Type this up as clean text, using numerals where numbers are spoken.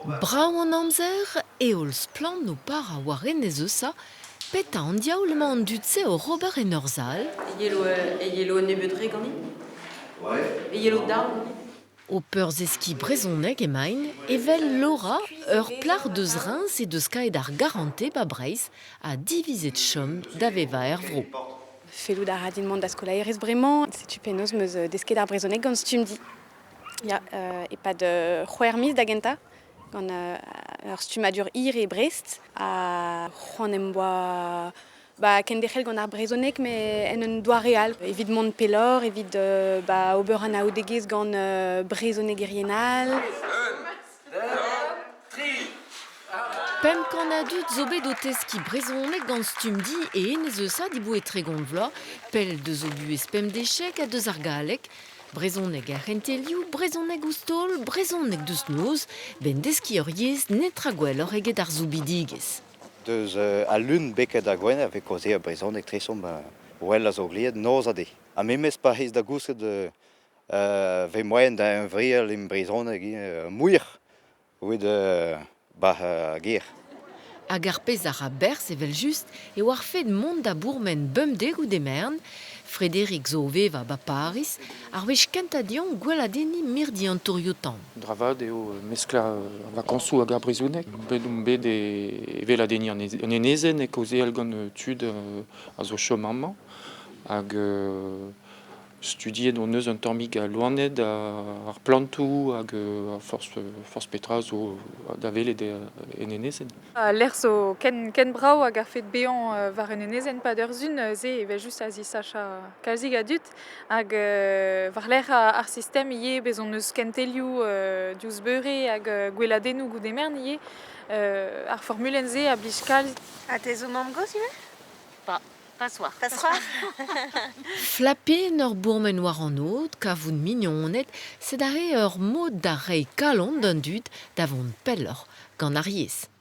Brav an amzer, heol splann o parañ war enez Eusa, petra an diaoul emañ an dud-se oc'h ober en ur sal? E yelo, e yelo un nebeud re ganin? E yelo darn ganin? O peurzeskiñ brezhoneg emaint, evel Laura, ur plac'h deus Reims he deus kaet ar garantez 'ba Breizh ha divizet chom da vevañ er vro. Fellout a ra din mont da skolaerez bremañ. Setu penaos 'm eus desket ar brezhoneg gant Stumdi. Ya, e-pad c'hwec'h miz da gentañ, gant ur stummadur hir e Brest. Ha c'hoant em boa ba, kenderc'hel gant ar brezhoneg met en un doare all. Evit mont pelloc'h, evit ba, ober anaoudegezh gant brezhonegerien all. 500 a dud zo bet o teskiñ brezhoneg gant Stumdi e Enez Eusa diboe 30 vloaz, pell deus o buhez pemdeziek ha deus ar galleg. Brezhoneg er c'hentelioù, brezhoneg ouzh taol, brezhoneg deus noz, 'benn deskiñ ur yezh netra gwelloc'h eget ar soubidigezh. Deus al lun beket ha gwener 'vez kaozeet brezhoneg tresomp well a zo gleet noz ha deiz. Ha memes pa ez da gousket 'vez moaien da huñvreal en brezhoneg ivez muioc'h evit 'ba ar gêr. Hag ar pezh a ra berzh evel-just eo ar fed mont da bourmen bemdez goude merenn. Frédéric zo o vevañ 'ba Pariz, ar wech kentañ dezhañ gweladenniñ mirdi an tourioù-tan. Dra vat eo mesklañ ar vakañsoù hag ar brezhoneg. Bet omp bet e weladenniñ an enezenn e kaozeal gant tud a zo chom amañ hag Studiet hon eus un tammig al loened, ar plantoù hag forzh forzh petra zo da welet en enezenn. Al lec'h zo ken, ken brav hag ar fed bezañ war un enezenn pad ur sun, se evel-just a zisachañ kalzik a dud. Hag war-lerc'h ar sistem ivez, bez' hon eus kentelioù diouzh beure hag gweladennoù goude-merenn ivez. Ar formulenn-se a blij kalz. Ha te zo mamm-gozh ivez? Pas. Pas soir. Pas soir. Flapiñ ur bourmen war an aod, kavout mignoned, sed aze ur mod da reiñ kalon d'an dud da vont pelloc'h gant ar yezh.